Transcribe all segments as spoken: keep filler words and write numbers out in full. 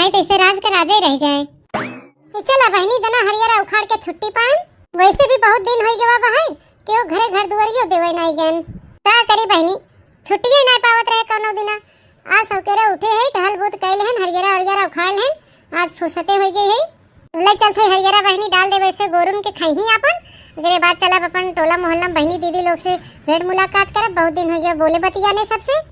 नहीं तो इसे राज के राजे रह जाए। तो चला बहिनी, जना हरियरा उखाड़ के छुट्टी पाएन। वैसे भी बहुत दिन होई गवा बा है, केहू घरे घर दुआरियो देवे नाई गएन। का करी बहिनी, छुट्टिये नाई पावत रहे कौनो दिना। आज सौकेरे उठे है, टहल बूत कइल हन, हरियरा हरियरा उखाड़ लेन, आज फुर्सते होई गई है। ले चलते हरियरा बहिनी डाल देवे से गोरुन के खइही आपन। एकरे बाद चलब अपन टोला मोहल्ला में बहिनी दीदी लोग से भेंट मुलाकात करब। बहुत दिन हो गया बोले बतियाने सबसे।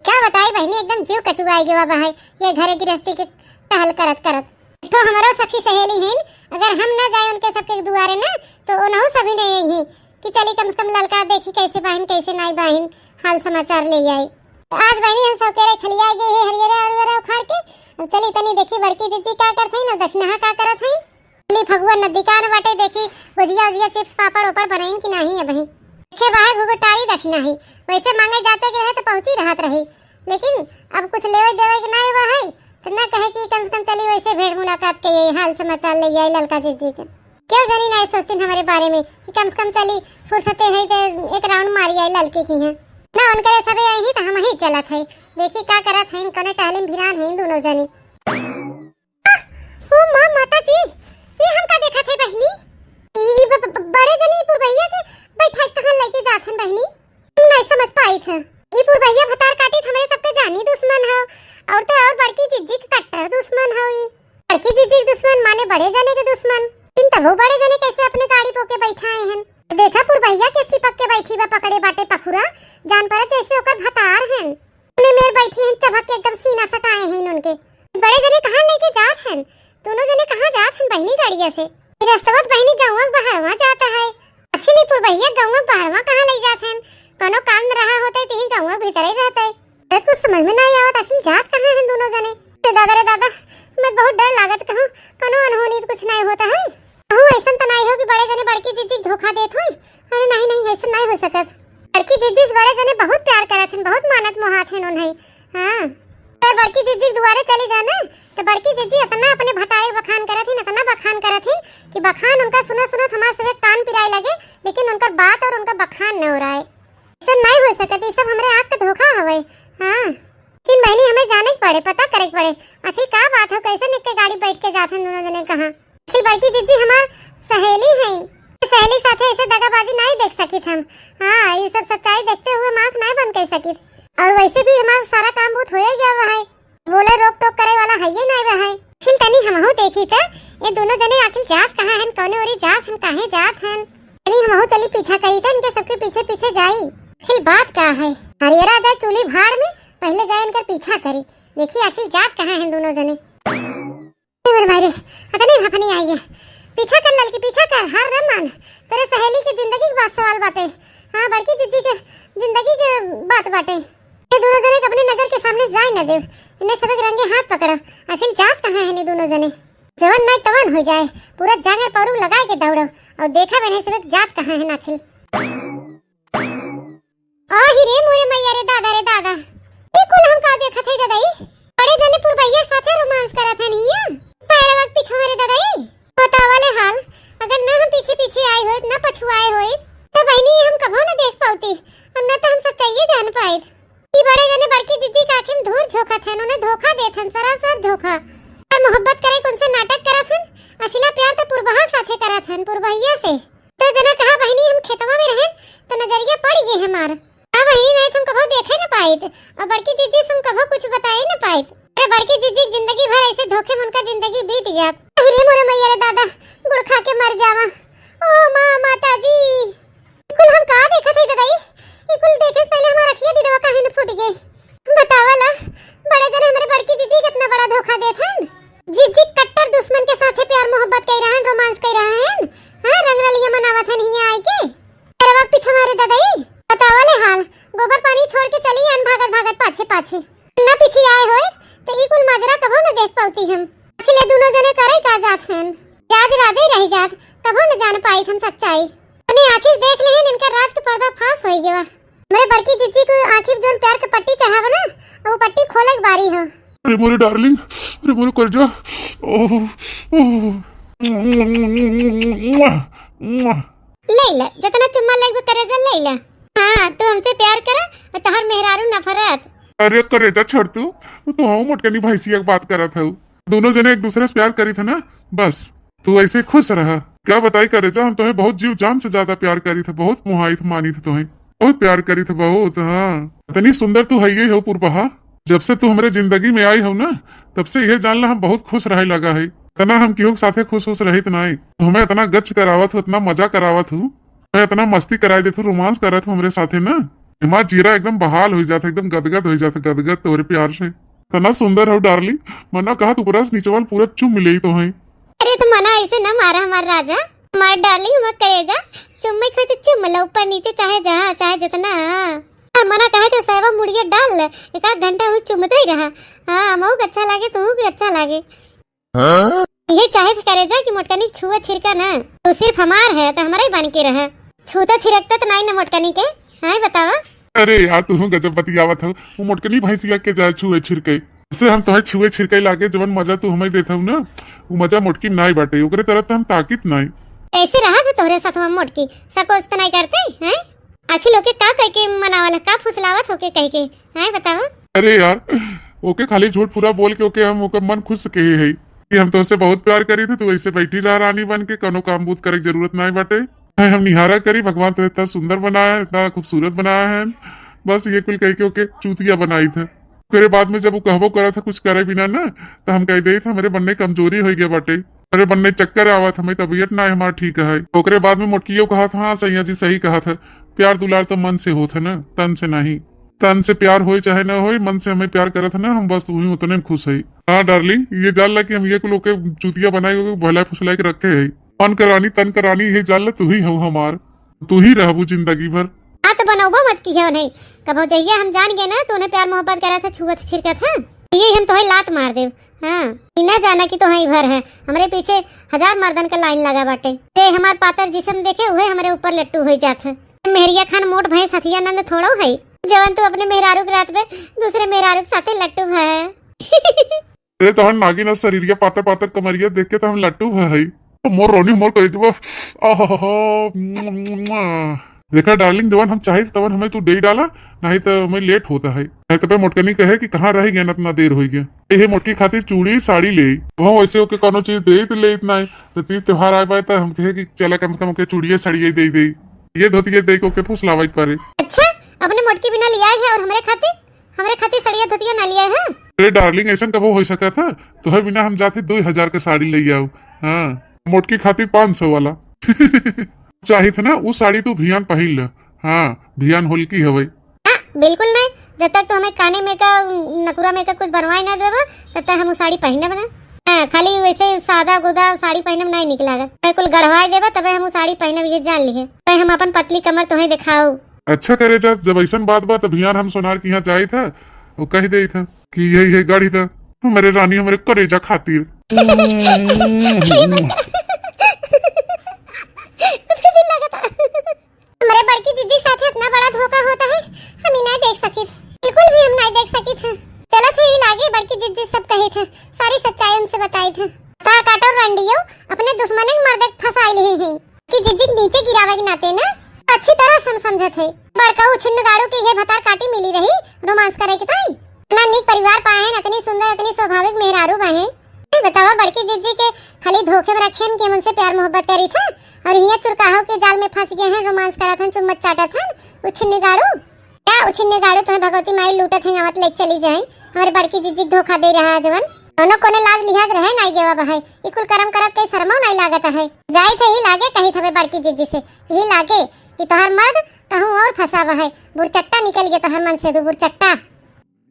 क्या बताई बहिनी, एकदम जीव कचुआई गवा बा है ये घरे गृहस्थी के टहल करत करत। एक ठो हमरो सखी सहेली हिन, अगर हम ना जाए उनके सबके दुआरे ना, तो उनहु सभी नहीं अइही कि चली कम से कम ललका देखी कैसे बाहिन, कैसे नाई बाहिन, हाल समाचार ले आई। आज बहिनी हम सौकेरे खलिया गई है हरियरा हरियरा उखाड़ के। अब चली तनी देखी बड़की जिज्जी का करत हईन, दखिनहा का करत हईन। चली फगुआ नदी कान बाटे, देखी गुजिया उजिया, चिप्स पापड़ ओपड़ बनाइन कि नाही अबही। देखे बाहे घुघुटारी दखिनही, वैसे मांगे जाचे के रहे तो पहुंची रहत रही, लेकिन अब कुछ लेवे देवे के नाई बा है, तो ना कहे कि कम से कम चली वैसे भेंट मुलाकात के यही हाल समाचार ले आई ललका जिज्जी के। क्यों जानी ना सोचतीन हमारे बारे में कि कम से कम चली फुर्सते है तो एक राउंड मारी आई ललकी की है। ना उनकरे सबे आई ही तो हम ही चलत है, देखी का करत है, कौने टहलिम भिरान है दोनों जनी। आह, ओ माँ, माता जी, ये हम का देखत है बहिनी? ई ब-, ब-, ब-, बड़े जनी पुरबहिया के बैठाई कहाँ लेके जात हन बहिनी? हम नहीं समझ पाई थे। ई पुरबहिया भतार काटी हमरे सबके जानी दुश्मन है, और तो और बड़की जिज्जी के कट्टर दुश्मन है ई। बड़की जिज्जी के दुश्मन माने बड़े जने के दुश्मन। इन तबो बड़े जने कैसे अपने गाड़ी पोके बैठाए हन? देखा पुरबहिया के सिपक के बैठी बा, पकड़े बाटे पखुरा, जान पड़त जैसे ओकर भतार हन। उन्हें मेर बैठी हैं, चभक के एकदम सीना सटाए हैं उनके। बड़े जने कहाँ लेके जात हैं? दोनों जने कहाँ जात हैं बहिनी गाड़िया से? ये रस्तवा तो बहिनी गौवा बहरवा जाता है। आखिर ई पुरबहिया गौवा बहरवा कहाँ ले जात हैं? कोनो काम रहा होते तो यही गौवा भीतर ही रहते। अरे कुछ समझ में नहीं आवत, आखिर जात कहाँ हैं दोनों जने? अरे दादा रे दादा, मैं बहुत डर लागत कहूँ, कोनो अनहोनी तो कुछ नहीं होता है। कहूँ ऐसन तो नहीं हो कि बड़े जने बड़की जिज्जी धोखा देत होई। अरे नहीं नहीं, ऐसन नहीं हो सकत। बड़की जिज्जी से बड़े जने बहुत प्यार करत हन, बहुत मानत मोहात हन उन्हें। हाँ, अगर बड़की जिज्जी के दुआरे चली जाना तो बड़की जिज्जी इतना अपने भतारे बखान करत हन, इतना बखान करत हन कि बखान उनका सुनत सुनत हमार सबे कान पिराए लगे, लेकिन उनकर बात और उनका बखान न हो रहा है। ऐसा नहीं हो सकत, ये सब हमरे आँख के धोखा हवे। हाँ, लेकिन बहिनी हमें जाने के पड़े, पता करे के पड़े, आखिर का बात हो, कैसे निक के गाड़ी बैठ के जात हन दोनों जने कहाँ? कि बड़की जिज्जी हमार सहेली हैं, सहेली साथे ऐसे दगाबाजी नहीं देख सकित हम। हाँ, ये सब सच्चाई देखते हुए हम आँख नहीं बंद कर सकित। और वैसे भी हमार सारा काम बहुत होए गया हुआ है, बोले रोक टोक करे वाला है ही नहीं हुआ है। फिर तनी हमहू देखी था, ये दोनों जने आखिर जात कहाँ हैं, कौने ओरी जात हैं, काहे जात हैं? तनी हमहू चली पीछा करी था, इनके सबके पीछे पीछे जाई। आखिर बात का है? हरियरा जाए चूल्ही भाड़ में, पहले जाए इनकर पीछा करी, देखी आखिर जात कहाँ हैं दोनों जने। ए मेरे मायरे, अतने भाफनी आई है। पीछा कर ललकी, पीछा कर, हार न मान। तेरे सहेली के जिंदगी के बात सवाल बाटे। हाँ, बड़की जिज्जी के जिंदगी के बात बाटे। ये दोनों जने के अपने नजर के सामने जाए न देव। इन्हें सबके रंगे हाथ पकड़ो। आखिर जात कहाँ है ये दोनों जने? जवन नहीं तवन हो जाए, पूरा जांगर पौरू लगाए के दौड़ो और देखा इन्हें सबके जात कहाँ है आखिर। आही रे मोरे मैया रे दादा रे दादा, ई कुल हम का देखत हई ददाई? बड़े जने पुरबैया के साथे रोमांस करत हन हिया, पैरवा के पीछे रे ददाई। बतावा ले हाल, अगर ना हम पीछे पीछे आए होइत, ना पछुआए होइत, त बहिनी हम कभो न देख पाउती, और न त हम सच्चाइये जान पाइत। ई बड़े जने बड़की जिज्जी के आँखी में धूर झोंकत हन, उन्हें धोखा देत हन, सरासर धोखा। और मोहब्बत करे के उनसे नाटक करत हन, असला प्यार त पुरबहा के साथे करत हन, पुरबहिया से। तो जना कहा बहिनी हम खेतवा में रहन तो नजरिया पड़ गई हमार। का बहिनी नहीं हम कभो देखे न पाइत और बड़की जिज्जी से हम कभो कुछ बताए न पाइत। अरे बड़की जिज्जी जिंदगी भर ऐसे धोखे में उनका जिंदगी बीत जात। अरे मोरे मैया रे दादा, गुड़ खा के मर जावा। ओ माँ, माता जी, ई कुल हम का देखत हई ददाई? ई कुल देखे से पहले हमार अखिया दिदवा काहे न फूट गए? बतावा ला, बड़े जने हमरे बड़की जिज्जी कितना बड़ा धोखा देत हन। जिज्जी कट्टर दुश्मन के साथे प्यार मोहब्बत कई रहन, रोमांस कई रहन। हाँ, रंग रलिया मनावत हन हिया आई के। अरे वक्त पीछे मारे ददाई, बतावा ले हाल, गोबर पानी छोड़ के चली आन भागत भागत पाछे पाछे। ना पीछे आए होए तो ई कुल माजरा कभो न देख पाउती हम। आखिर ये दोनों जने करे का जात हन? राज राजे रह जात, कभो न जान पाइत हम सच्चाई। अपने आँखी से देख लेहन, इनका राज के पर्दाफाश होई गवा। हमरे बड़की जिज्जी को आँखी पे जोन प्यार के पट्टी चढ़ावा ना, वो पट्टी खोले के बारी हो। अरे मोरे डार्लिंग, अरे मोरे कलेजा, ओह, ओह। ले ले, जितना चुम्मा लेबे करेजा ले ले। हाँ, तू हमसे प्यार करा और तोहर मेहरारू नफरत। अरे करेजा छोड़ तू, तू हम मोटकनी भैंसिया के बात करत हऊ। दोनों जने एक दूसरे से प्यार करी थे ना, बस तू ऐसे खुश रहा। क्या बताई करे जा, हम तोहे बहुत जीव जान से ज्यादा प्यार करी थे, बहुत मुहाई थे, मानी थे तोहे, बहुत प्यार करी थे, बहुत। हाँ, इतनी सुंदर तू है ये हो पुरपहा। जब से तू हमरे जिंदगी में आई हो ना, तब से ये जान ला हम बहुत खुश रहे लगा है। इतना हम केहू के साथे खुश खुश रहित नाई। तू हमें इतना गच करावत हो, इतना मजा करावत हो, मैं इतना मस्ती कराई देत हो, रोमांस करत हो हमरे साथे ना, हमार जीरा एकदम बहाल हो जात, एकदम गदगद हो जात, गदगद तोरे प्यार से। इतना सुंदर हो डार्लिंग, मना कहा तू पूरा नीचे वाल पूरा चुम ले तो है। अरे तो मना ऐसे ना मारा हमार राजा, हमार डार्लिंग, हमार करेजा, चुम्मे खातिर चुम लो, ऊपर नीचे चाहे जहाँ चाहे जितना। और मना कहे तो सहवा मुड़िया डाल ले, एक आध घंटा हुई चुमते ही रहा। हाँ, हमहू के अच्छा लागे, तू के अच्छा लागे। हाँ? ये चाहे तो करेजा कि मोटकनी छुआ छिरका ना, तू सिर्फ हमार है तो हमारा ही बन के रहे। छूता छिरकता तो नहीं ना मोटकनी के, हाँ बतावा। अरे यार, तू गजब बतियावत हो, वो मोटकनी भैंसिया के जाए छुए छिरके। से हम तोहे छुए छिरके लागे, जवन मजा तू हमें देत हो ना, वो मजा मोटकी नाई बाटे, ओकरे तरफ तो हम ताकित नाई। ऐसे रहा थे तोहरे साथ में मोटकी, सकोच तो नहीं करते हैं? आखिर लोग के का कह के मनावल है, का फुसलावत होके कह के, हैं बतावा? अरे यार, ओके खाली झूठ पूरा बोल के ओके हम ओकर मन खुश के ही है कि हम तोहसे बहुत प्यार करी थे, तू ऐसे बैठी रहा रानी बन के, कोनो काम बूत करे के जरूरत नहीं बाटे। हैं, हम निहारा करी, भगवान तो इतना सुंदर बनाया है, इतना खूबसूरत बनाया है, बस ये कुल कह के ओके चूतिया बनाई थे। ओकरे बाद में जब वो कहबो करा था कुछ करे बिना ना, तो हम कह दे थे, "हमरे बन्ने कमजोरी हो गया बाटे, हमरे बन्ने चक्कर आवत, हमें तबीयत ना है हमार ठीक है।" ओकरे बाद में मोटकियो कहा था, "हाँ सैया जी सही कहा था, प्यार दुलार तो मन से होत है ना, तन से नहीं। तन से प्यार होए चाहे ना होए, मन से हमें प्यार करत है ना, हम बस वही उतने में खुश है।" हाँ डार्लिंग, ये जान ला कि हम ये कुल ओके चूतिया बनाए, ओके बहलाए फुसलाए के रखे है। मन करानी तन करानी, ये जान ला तू ही हो हमार, तू ही रहबू जिंदगी भर। हाँ तो बनौबो मत किहो नहीं, कबो जहिया हम जान गए ना तो उन्हें प्यार मोहब्बत करा था, छुअत छिरका था, ये हम तोहे लात मार देव। हाँ, ई ना जाना कि तोहे ही भर है, हमरे पीछे हजार मर्दन का लाइन लगा बाटे। ते हमार पातर जिसम देखे उहे हमरे ऊपर लट्टू हो जात है। मेहरिया खान मोट भैंस हथिया नंद थोड़ो है, जवन तू अपने मेहरारू के रात में दूसरे मेहरारू के साथे लट्टू है। अरे तोहर नागिन और शरीरिया पातर पातर कमरिया देख के तो हम लट्टू है, है। तो मोर रोनी मोर कह देबो। आहा। देखा डार्लिंग, जवन हम चाहे तवन हमें तू दे डाला, नहीं तो हमें लेट होता है। नहीं तो पे मोटकनी कहे कि कहाँ रह गए ना, इतना देर हो गया। ये मोटकी खातिर चूड़ी साड़ी ले, वहाँ वैसे ओके कोनो चीज दे तो ले इतना है। तो तीज त्योहार आए पाए तो हम कहे कि चला कम से कम ओके चूड़िए साड़िए दे दे, ये धोतिए दे के ओके फुसलावा एक बारे। अच्छा, अपने मोटकी बिना लिया है और हमरे खातिर, हमरे खातिर सड़िया धोतिया ना लिया है? अरे डार्लिंग, ऐसा कबो हो सका था? तोहरे बिना हम जाते दो हजार के साड़ी ले आओ। हाँ, मोटकी खातिर पाँच सौ वाला। चाहित ना, उ साड़ी तू भियान पहिर ल। हाँ, भियान होलकी हवे। हाँ, बिल्कुल नहीं। जब तक तू हमें काने में का, नकुरा में का कुछ बनवाए ना देबा, तब तक हम उ साड़ी पहिनब ना। हाँ, खाली वैसे सादा गुदा साड़ी पहिनब नहीं निक लागत। तै कुल गढ़वाए देबा, तबे हम उ साड़ी पहिनब, ये जान लिहे। तै हम अपन पतली कमर तोहे दिखाऊ। अच्छा करे जा, जब ऐसन बात बा, त भियान हम सोनार के यहाँ जाइत ह, वो कह देइत ह कि यही है गाड़ी था हमारे रानी, हमारे करेजा खातिर। हमरे बड़की जिज्जी के साथे इतना बड़ा धोखा होता है, हम ही नहीं देख सकित, बिल्कुल भी हम नहीं देख सकित है। चलत है, ई लागे बड़की जिज्जी सब कहित है, सारी सच्चाई उनसे बताइत है। तार काटो रंडियो, अपने दुश्मने के मर्दे के फंसाई लिहे हैं। कि जिज्जी के नीचे गिरावे के नाते ना अच्छी तरह से हम समझत है। बड़का उछिन्न गाड़ू के ये भतार काटी मिली रही रोमांस करे के ताई। इतना नीक परिवार पाए हैं, इतनी सुंदर, इतनी स्वाभाविक मेहरारू बाहें। ए, बतावा, बड़की जिज्जी के खाली धोखे में रखे हैं कि हम उनसे प्यार मोहब्बत करी था, और हियाँ चुरकाहो के जाल में फंस गए हैं, रोमांस करत हैं, चुम्मच चाटत हैं, उछिन्न गाड़ू। का उछिन्ने गाड़ू तुम्हें भगवती माई लूटत हैं, आवत ले चली जाए। हमारे बड़की जिज्जी के धोखा दे रहा है जवन। कोनो कोने लाज लिहाज रहे नाई गेवा बहाई। ई कुल करम करत कई शर्मो नाई लागत है। जाई थे ही लागे कही थवे बड़की जिज्जी से। ही लागे कि तोहर मर्द कहूँ और फंसा बहाई। बुरचट्टा निकल गया तोहर मन से, तू बुरचट्टा।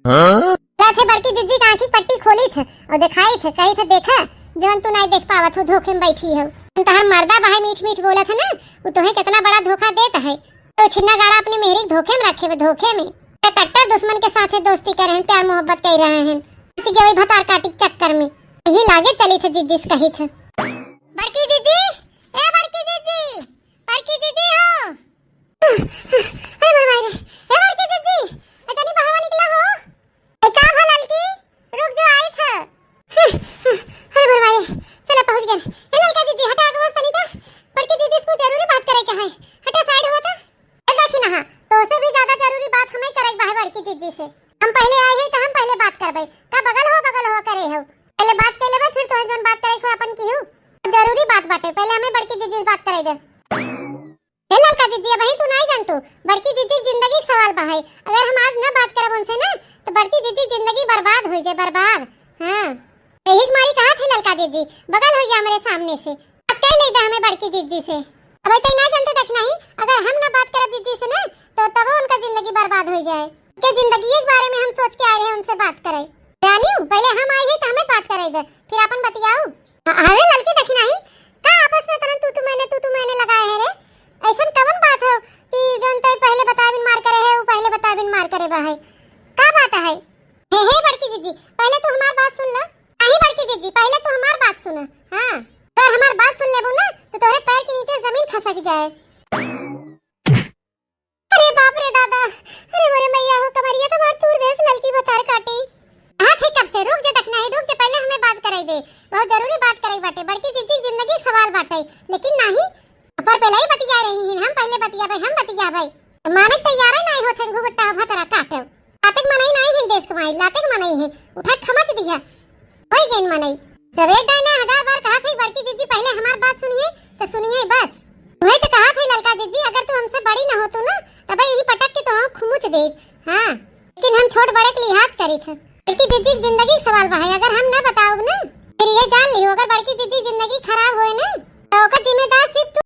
हाँ? थे बड़की जिज्जी का आँखी पट्टी खोली थे और दिखाई थे, कही थे, "देखा, जवन तू नाई देख पावत हो, धोखे में बैठी हो। तोहर मर्दा बहाई मीठ मीठ बोलत है ना, वो तुम्हें कितना बड़ा धोखा देता है।" तो छिन्ना गाड़ा अपनी मेहरी के धोखे में रखे बे, धोखे में। ते कट्टर दुश्मन के साथे दोस्ती करे हैं, प्यार मोहब्बत कर रहे हैं, किसी के वही भतार काटी के चक्कर में। यही लागे चली थे जिज्जी से कही थे। बड़की जिज्जी, ए बड़की जिज्जी, बड़की जिज्जी हो। अरे मोर माई रे, ए बड़की जिज्जी, ए तनी बहवा निकला हो। ए का भा ललकी, रुक जो आई था। अरे मोर माई, चला पहुँच गए। ए ललका जिज्जी, हटा आगे बस तनी ता। बड़की जिज्जी से कुछ जरूरी बात करे के है। हटा साइड हो ता। ए देखी ना, हाँ, तो से भी ज्यादा जरूरी बात हमें करे के बा है बड़की जिज्जी से। हम पहले आए हैं तो हम पहले बात करबे। का बगल हो, बगल हो करे हो। पहले बात कर बात करे को अपन केहू? जरूरी बात बाटे, पहले हमें बड़की जिज्जी से बात करे दे। हे ललका जिज्जी, अबही तू नाहीं जानतू, बड़की जिज्जी के जिंदगी के सवाल बा है। अगर हम आज ना बात करब उनसे ना, तो बड़की जिज्जी के जिंदगी बर्बाद हो जाए, बर्बाद। हाँ, यही के मारी कहा थे ललका जिज्जी, बगल हो जा हमरे सामने से, बात कर ले दे हमें बड़की जिज्जी से। अबही तई ना जानते दखिनही, अगर हम ना बात करब जिज्जी से ना, तो तबो उनका जिंदगी बर्बाद हो जाए। के जिंदगी के बारे में हम सोच के आए रहे उनसे बात करे। जानियो, पहले हम आई है तो हमें बात करे दे, फिर अपन बतियाऊ। अ-, अरे ललकी दखिनही, का आपस में तरन तू तू मैंने, तू तू मैंने लगाए है रे? ऐसन कवन बात हो कि जौन तय पहले बताबिन मार करे है, वो पहले बताबिन मार करे बा है? का बात है? हे, हे बड़की जिज्जी, पहले तू हमार बात सुन ला। नहीं बड़की जिज्जी, पहले तू हमार बात सुन। हाँ, अगर हमार बात सुन लेबू ना, तो तोहरे पैर के नीचे जमीन खसक जाए। अरे बाप रे दादा, अरे मोरे मैया हो, कमरिया तो मार तूर देस ललकी भतार काटी। हाँ, ठीक, अब से रुक जे, दखिनही, रुक जे, पहले हमें बात करे दे, बहुत जरूरी बात करे बाटे, बड़की जिज्जी के जिंदगी के सवाल बाटे। लेकिन नहीं, पर पहले ही बतिया रही हैं, हम पहले बतिया भाई, हम बतिया भाई, माने तैयार है नहीं होते, घुघुट्टा भतरा काटे। लाते के मनई नहीं है देश कमाई, लाते के मनई है, उठा खमच दिया। होई गइन मनई। जब एक दाई ना हजार बार कहा थी बड़की जिज्जी पहले हमार बात सुनिए, तो सुनिए बस। वही तो कहा थी ललका जिज्जी, अगर तू हमसे बड़ी ना हो तू ना, तब यही पटक के तो हम खुमुच दे। हाँ, लेकिन हम छोट बड़े के लिहाज करी थे। बड़की जिज्जी के जिंदगी के सवाल बा है, अगर हम ना बताओ ना, फिर ये जान लियो, अगर बड़की जिज्जी की जिंदगी खराब होए ना, तो ओकर जिम्मेदार सिर्फ तू